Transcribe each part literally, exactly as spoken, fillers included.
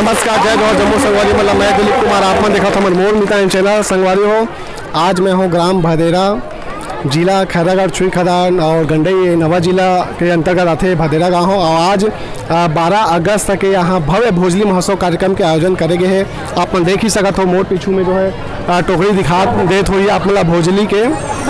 नमस्कार, जय जोहार, जम्मो संगवारी मन ला। मैं दिलीप कुमार, आप मन देखत हमर मोर मितान चैनल। संगवारी हो, आज मैं हूँ ग्राम भदेरा, जिला खैरागढ़, छुईखदान और गंडई नवा जिला के अंतर्गत आथे भदेरा गाँव हो। और आज, अ, बारह अगस्त के यहाँ भव्य भोजली महोत्सव कार्यक्रम के आयोजन करे गए है। आप मन देख ही सकत हो, मोर पीछू में जो है, अ, टोकरी दिखा देत होही आप मन ला भोजली के।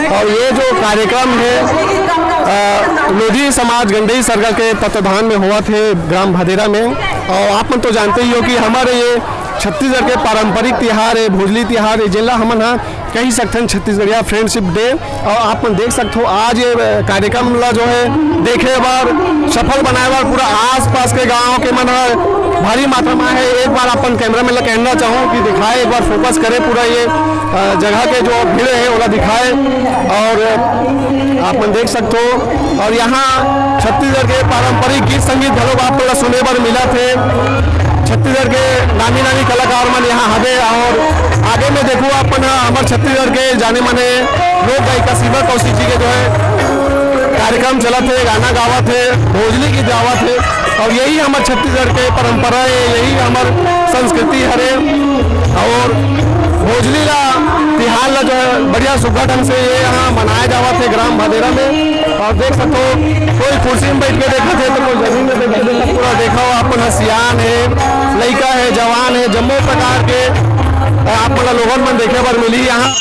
और ये जो कार्यक्रम है, अ, लोधी समाज गंडई सर्कल के तत्वाधान में होवत है ग्राम भदेरा में। और आप मन तो जानते ही हो कि हमारे ये छत्तीसगढ़ के पारंपरिक तिहार है, भोजली तिहार है, जेला हमन ह कही सकथन छत्तीसगढ़िया फ्रेंडशिप डे। और आप मन देख सकथो, आज ये, अ, कार्यक्रम ला जो है देखे बर, सफल बनाए बर पूरा आसपास के गांव के मन ह भारी मात्रा में है। एक बार अपन कैमरा मैन ला कहना चाहूँ कि दिखाए, एक बार फोकस करे पूरा ये, अ, जगह के जो भीड़ है ओला दिखाए। और आप मन देख सकथो, और यहाँ छत्तीसगढ़ के पारंपरिक गीत संगीत घलो आप मन ला सुने बर मिलत हे। छत्तीसगढ़ के नामी नामी कलाकार मन यहाँ हवे। और आगे में देखो, अपन ह हमर छत्तीसगढ़ के जाने माने लोक गायिका सीमा कौशिक जी के जो है कार्यक्रम चलत हे, गाना गावत हे, भोजली गीत गावत हे। और यही हमर छत्तीसगढ़ के परंपरा है, यही हमर संस्कृति हरे। और भोजली ला, तिहार ला जो है बढ़िया सुग्घर ढंग से ये यहाँ मनाया जावत है ग्राम भदेरा में। और देख सकते हो, कोई कुर्सी में बैठ के देखत है तो कोई जमीन में बैठ के देखत, पूरा देखा हो, अपन ह सियान है, लइका है, जवान है, जम्मो प्रकार के, अ, आप मन ला लोगन मन देखे बर मिली यहाँ।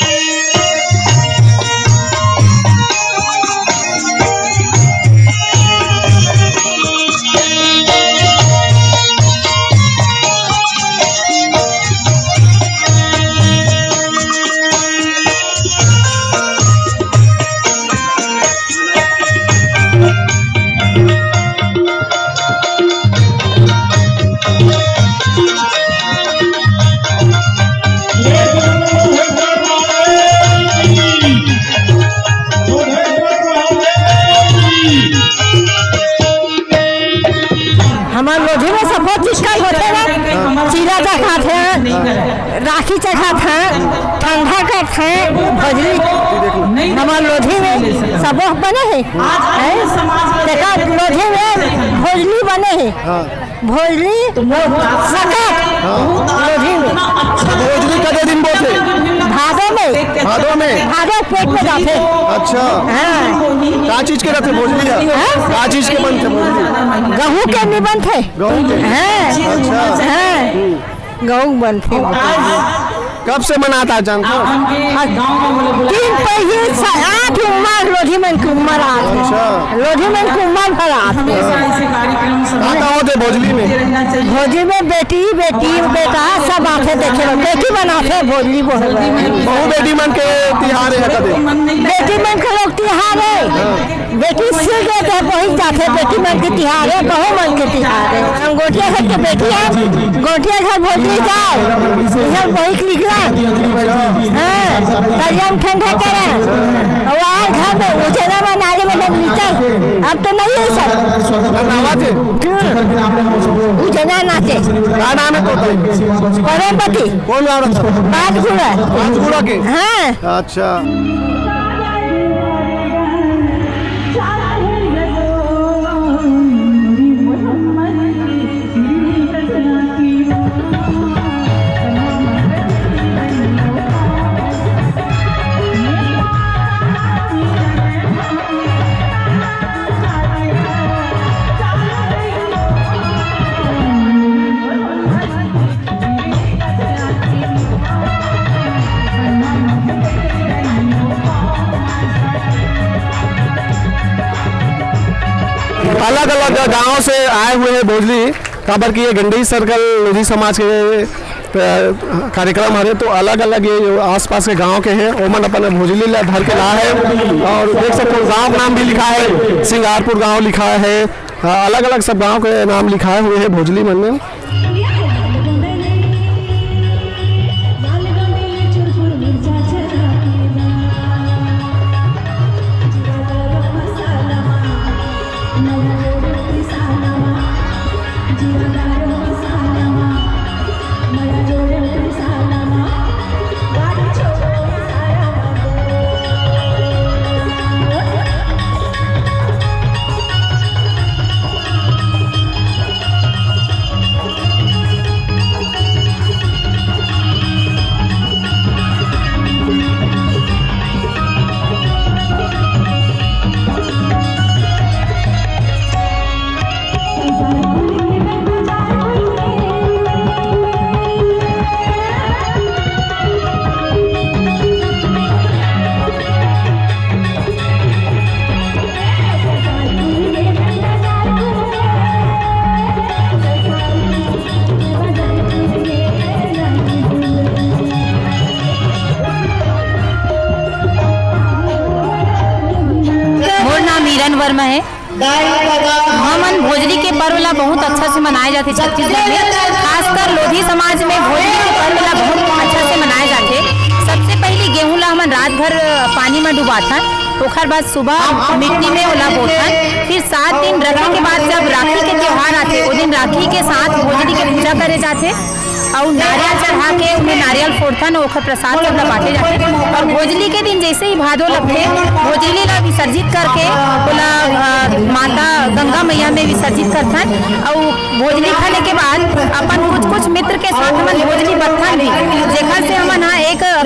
हमर लोधी में सब्बो चीज का होथे ना, चीला चघाथे, राखी चघाथे, ठंडा करथे, भोजली। हमर लोधी में सब्बो बने हे, हैं? तेकर लोधी में भोजली बने हे। हाँ। भोजली सकत। हाँ। लोधी में। भोजली कते दिन बोथे? भादो में। भादो में? भादो पेट में जाथे। अच्छा। हाँ। का चीज के रथे भोजली ह? हाँ? का चीज के बनथे भोजली? गहूं के नहीं बनथे। गहूं के? हाँ। अच्छा। हाँ। गहूं बनथे। कब से मनात आज जानत हो? हाँ, तीन पहिए स-, आठ उम्र लोधी मन के उम्र आत हे। अच्छा। लोधी मन के उम्र भर आत हे। का का होथे भोजली में? भोजली में बेटी, बेटी, बेटा सब आथे देखे बर। बेटी मन आथे भोजली बोहे बर। बहू बेटी मन के तिहार हे कदे? बेटी मन के लोग तिहार हे। हाँ। बेटी सिल गे त बहिक जाथे, बेटी मन के तिहार हे, बहू मन के तिहार हे। हम गोटिया घर के बेटी हे, गोटिया घर भोजली जाय, इधर बहिक निकला। हाँ, तरिया में ठंडा करे। और आए घर में उजना बना ले, मतलब निकल। अब तो नहीं है सब। उजना नाचे। का नाम है तोर? परमपति। कौन गाँव रहता? पाँचगुड़ा। पाँचगुड़ा के? हाँ। अच्छा। अलग-अलग गांव से आए हुए हैं भोजली, काबर कि ये गंडई सर्कल लोधी समाज के, अ, कार्यक्रम हरे, तो अलग-अलग ये जो आसपास के गांव के हैं, ओमन अपन भोजली ला धर के ला है। और देख सकते हो, गांव का नाम भी लिखा है, सिंगारपुर गांव लिखा है, अ, अलग-अलग सब गांव के नाम लिखाए हुए हैं भोजली मन में। है। हमन भोजली के पर्व ला बहुत अच्छा से मनाए जाथे छत्तीसगढ़ में। खासकर लोधी समाज में भोजली के पर्व ला बहुत अच्छा से मनाए जाथे। सबसे पहली गेहूं ला हमन रात भर पानी में डुबाथन, ओखर बाद सुबह मिट्टी में ओला बोथन। फिर सात दिन रखे के बाद जब राखी के त्योहार आथे, ओ दिन राखी के साथ भोजली के पूजा करे जाथे। अउ नारियल चढ़ा के उन्हें नारियल फोड़थन, ओखर प्रसाद सब ला बांटे जाथे। और भोजली के दिन जैसे ही भादो लगथे, भोजली ला विसर्जित करके ओला, अ, माता गंगा मैया में विसर्जित करथन। अउ भोजली खाने के बाद अपन कुछ कुछ मित्र के साथ हमन भोजली बत्थन भी, जेखर से हमन हा एक, अ,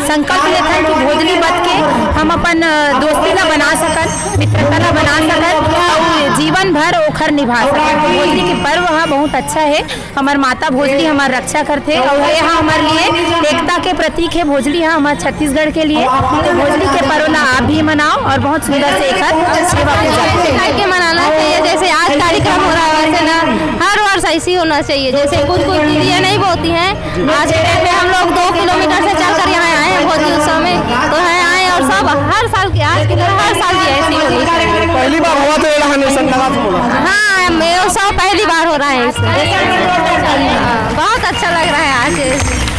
संकल्प लेथन कि भोजली बत के हम अपन, अ, दोस्ती ला बना सकन, मित्रता ला बना सकन, अउ जीवन भर ओखर निभा सकन। भोजली के पर्व हा बहुत अच्छा है। हमर माता भोजली हमर रक्षा करथे और ये हा हमर लिए एकता के प्रतीक है। भोजली हा हमर छत्तीसगढ़ के लिए, तो भोजली के पर्व ला आप भी मनाओ और बहुत सुंदर से एकर सेवा पूजा करो। करके मनाना चाहिए। जैसे आज कार्यक्रम हो रहा है, वैसे ना हर वर्ष ऐसे ही होना चाहिए। जैसे कुछ कुछ दीदियाँ नहीं बोती हैं, आज के टाइम पे हम लोग दो किलोमीटर से चल कर यहाँ आए हैं भोजली उत्सव में, तो यहाँ आए और सब हर साल की, आज की तरह हर साल की ऐसी होनी चाहिए। पहली बार हुआ तो ये रहा नेशन लगा था बोला। हाँ, ये उत्सव पहली बार हो रहा है इसमें। हाँ, बहुत अच्छा लग रहा है आज।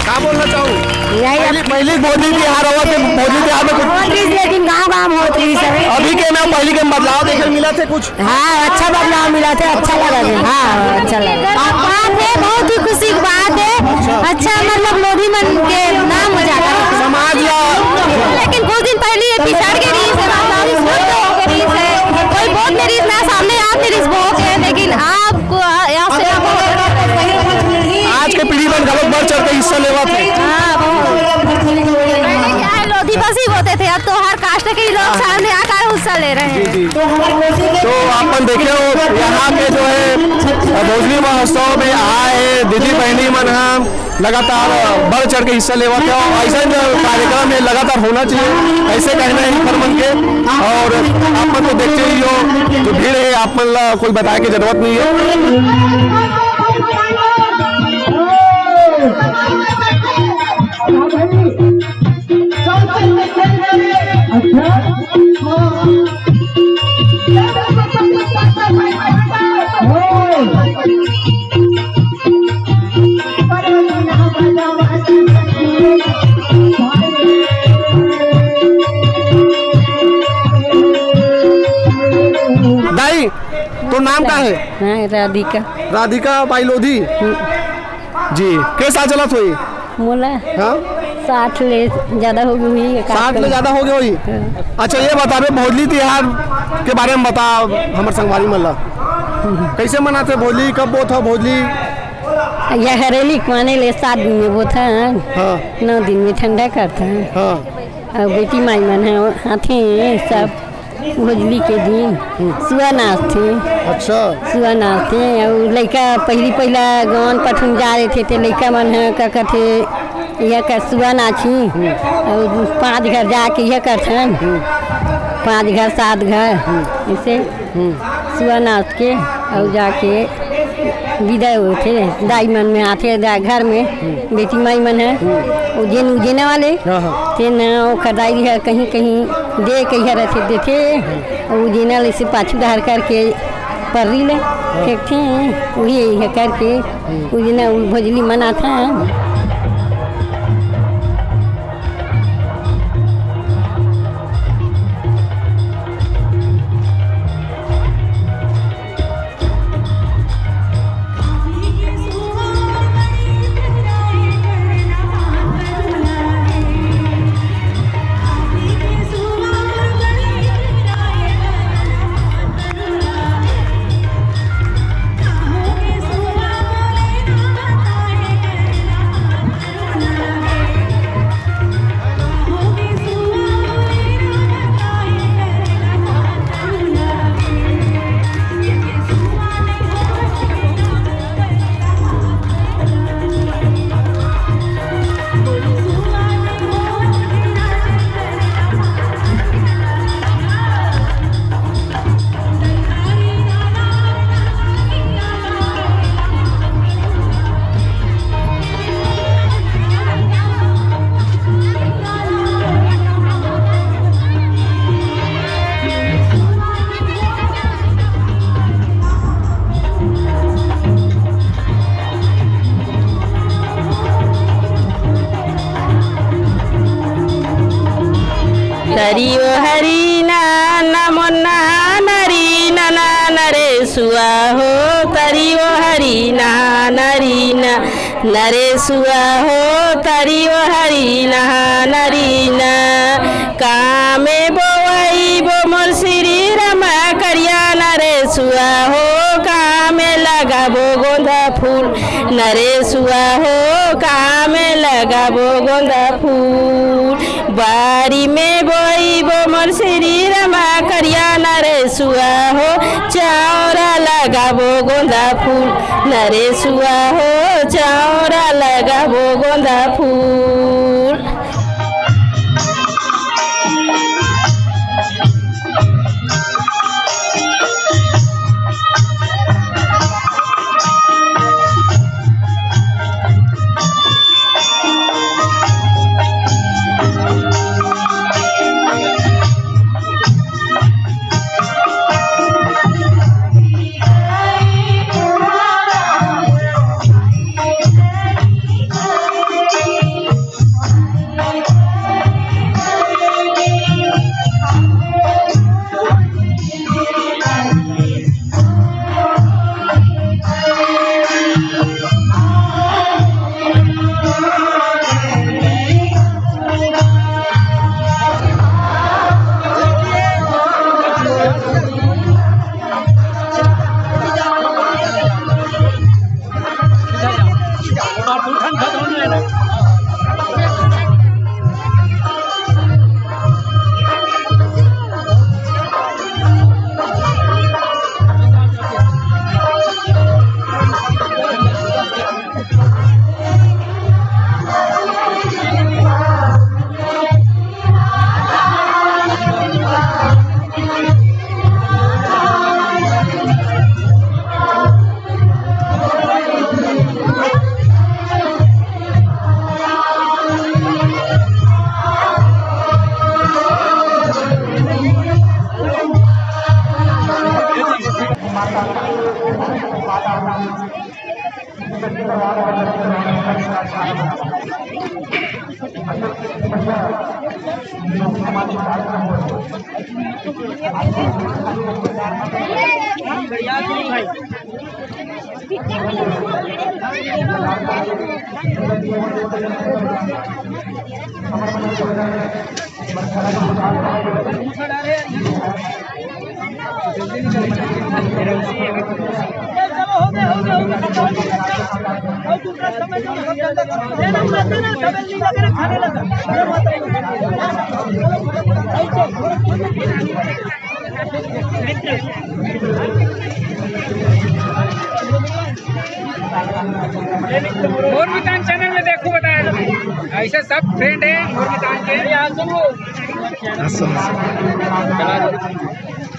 का बोलना चाहूँ? यही पहली, पहली भोजली तिहार हुआ थे, भोजली तिहार में कुछ होत रहिस, लेकिन गाँव गाँव में होत रहिस हवे। अभी के में पहली के बदलाव देखे मिला थे कुछ? हाँ, अच्छा बदलाव मिला थे, अच्छा लगा थे। हाँ, अच्छा लगा। बात है, बहुत ही खुशी की बात है। अच्छा, मतलब लोधी मन के नाम हो जाता है। समाज ला लेकिन कुछ दिन पहले ये पिछड़ के रही से, मतलब इसको तो हो गई से, कोई बहुत मेरी ना सामने आते रही बहुत है, लेकिन आपको आ- यहाँ से आपको आज के पीढ़ी मन घलोक बढ़ चढ़ के हिस्सा लेवा थे। हाँ, बहुत। पहले क्या है, लोधी बस ही होते थे, अब तो हर कास्ट के ही लोग सामने आकर हिस्सा ले रहे हैं। जी, जी। तो आप मन देखे हो, यहाँ के जो है भोजली महोत्सव में आए दीदी बहनी मन ह लगातार बढ़ चढ़ के हिस्सा लेवत है और ऐसा जो कार्यक्रम है लगातार होना चाहिए, ऐसे कहना है हर मन के। और आप मन तो देखते ही हो जो भीड़ है, आप मन ला कोई बताए के जरूरत नहीं है। दाई, तो नाम का है? हाँ, राधिका। राधिका बाई लोधी। जी, के साल चलत होई? मोला हाँ? साठ ले ज्यादा हो गई हुई, एक आध साठ ले ज्यादा हो गई हुई? हाँ। अच्छा, ये बताबे, भोजली तिहार के बारे में बता हमर संगवारी मन ला। कैसे मनाते भोजली, कब बोत हो भोजली? यह हरेली के माने ले सात दिन में बोत है, हाँ। नौ दिन में ठंडा करता है। हाँ। और बेटी माई मन है, आथे सब। भोजली के दिन सुआ नाचथे। अच्छा। सुआ नाचथे अउ लइका पहिली पहिला गवन पठुन जा रहिथे ते लइका मन ह का कथे, यह कर सुआ नाची अउ पाँच घर जाके यह करथन, पाँच घर सात घर ऐसे सुआ नाच के अउ जाके विदा होथे, दाई मन में आथे, दा-, घर में बेटी माई मन है, उज्जैन, उज्जैन वाले, हाँ, हाँ। तेन ओकर दाई ह कहीं, कहीं दे कहिया रथे, देथे, अउ उज्जैन वाले से पाछू डहर करके पर्री ले फेंकथे, उही, इहे करके उज्जैन भोजली मनाथन। हरि ओ हरि ना, ना मोन्ना नरी ना, ना नरेसुआ हो। तरी ओ हरि ना, नरी ना, नरेसुआ हो। तरी ओ हरि ना, नरी ना। कामे बोवई बो मोर श्री रामा करिया नरेसुआ हो। कामे लगाबो गोंदा फूल नरेसुआ हो। कामे लगाबो गोंदा फूल। बारी में बोइबो मोर श्री रामा करिया नरेसुआ हो। चौरा लगाबो गोंदा फूल नरेसुआ हो। चौरा लगाबो गोंदा फूल। मोर मितान चैनल में देखो, बताया ऐसे सब फ्रेंड है मोर मितान के। हाँ, सुनो।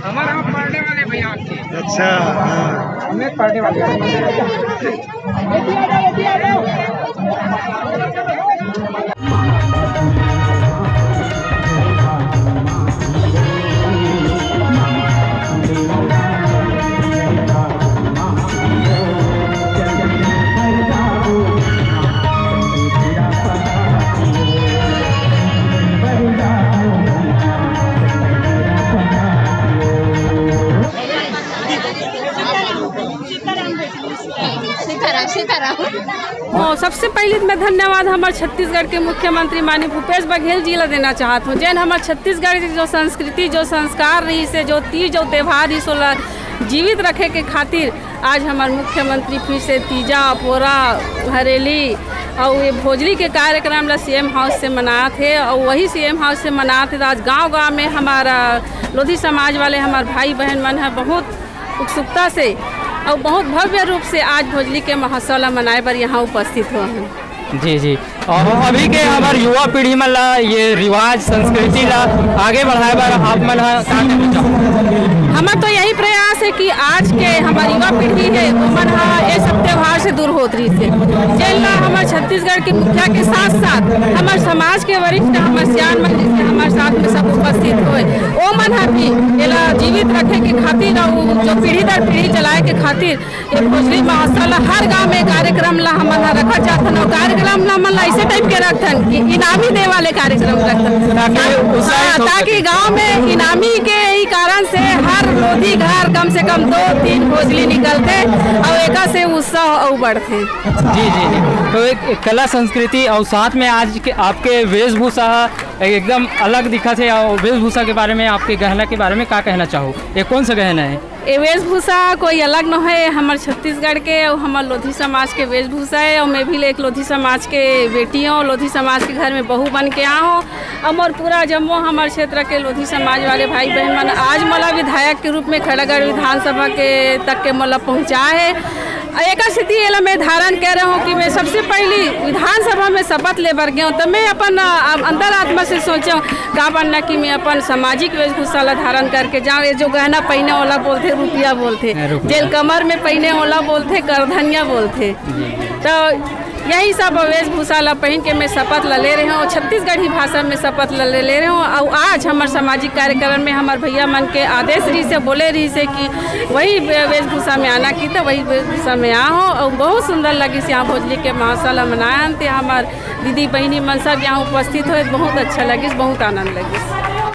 हमारा हम पढ़ने वाले भैया आपके। अच्छा, हाँ। हमें पढ़ने वाले। सीताराम, सीताराम। ओ, सबसे पहले तो मैं धन्यवाद हमर छत्तीसगढ़ के मुख्यमंत्री माननीय भूपेश बघेल जी ला देना चाहत हूँ, जेन हमर छत्तीसगढ़ के जो संस्कृति, जो संस्कार रहिस हे, जो तीज, जो त्योहार रहिस हे, ओला जीवित रखे के खातिर आज हमर मुख्यमंत्री फिर से तीजा, पोरा, हरेली अउ ये भोजली के कार्यक्रम ला सीएम हाउस से मनात हे अउ वही सीएम हाउस से मनात हे। तो आज गांव-गांव में हमर लोधी समाज वाले हमर भाई बहन मन ह बहुत उत्सुकता से अउ बहुत भव्य रूप से आज भोजली के महोत्सव ला मनाए बर यहाँ उपस्थित होए हैं। जी, जी। और अभी के हमार युवा पीढ़ी मन ला ये रिवाज, संस्कृति ला आगे बढ़ाए बर आप मन ह का कहना चाहो? हमर तो यही प्रयास है कि आज के हमर युवा पीढ़ी है, ओमन ह ये सब त्योहार से दूर होत रहिस हे। जेन ला हमर छत्तीसगढ़ के मुखिया के साथ-साथ हमर समाज के वरिष्ठ, हमर सियान मन, जैसे हमर साथ में सब उपस्थित होए, ओमन ह भी एला जीवित रखे के खातिर अउ जो पीढ़ी दर पीढ़ी चलाए के खातिर ये भोजली महोत्सव ला हर गांव में कार्यक्रम ला हमन ह रखत जाथन अउ कार्य कार्यक्रम ला मन ला ऐसे टाइप के रखथन कि इनामी दे वाले कार्यक्रम रखथन। ताकि हाँ, उत्साहित हो ताकि सके। गांव में इनामी के ही कारण से हर लोधी घर कम से कम दो तीन भोजली निकलथे और एका से उत्साह अउ बढ़थे। जी, जी, जी। तो एक, एक कला संस्कृति और साथ में आज के आपके वेशभूषा एकदम अलग दिखत हे। और वेशभूषा के बारे में, आपके गहना के बारे में का कहना चाहो? ये कौन सा गहना है? ये वेशभूषा कोई अलग न है, हमर छत्तीसगढ़ के और हमर लोधी समाज के वेशभूषा है। और मैं भी एक लोधी समाज के बेटी हूँ, लोधी समाज के घर में बहू बन के आ हूँ। और मोर पूरा जम्मो हमर क्षेत्र के लोधी समाज वाले भाई बहन मन आज मोला विधायक के रूप में खैरागढ़ विधानसभा के तक के मोला पहुँचा है। और एक स्थिति एला मैं धारण कर रहा हूँ कि मैं सबसे पहली विधानसभा में शपथ ले बर गया हूँ, तो मैं अपन अ, अंदर आत्मा से सोचा, का बनना कि मैं अपन सामाजिक वेशभूषा ला धारण करके जाऊँ। ये जो गहना पहने वाला बोलथे, रुपया बोलथे, हाँ, रुपया। जेल कमर में पहने वाला बोलथे, करधनिया बोलथे। तो यही सब वेशभूषा ला पहन के मैं शपथ ला ले रहे हूँ, छत्तीसगढ़ी भाषा में शपथ ला ले, ले रहे हूँ। और आज हमारे सामाजिक कार्यक्रम में हमारे भैया मन के आदेश रही से बोले रही से कि वही वे-, वेशभूषा में आना की, तो वही वेशभूषा में आ हो। और बहुत सुंदर लगी यहाँ भोजली के महोत्सव ला मनाया हन, ते हमारे दीदी बहनी मन सब यहाँ उपस्थित हो, बहुत अच्छा लगी, बहुत आनंद लगी।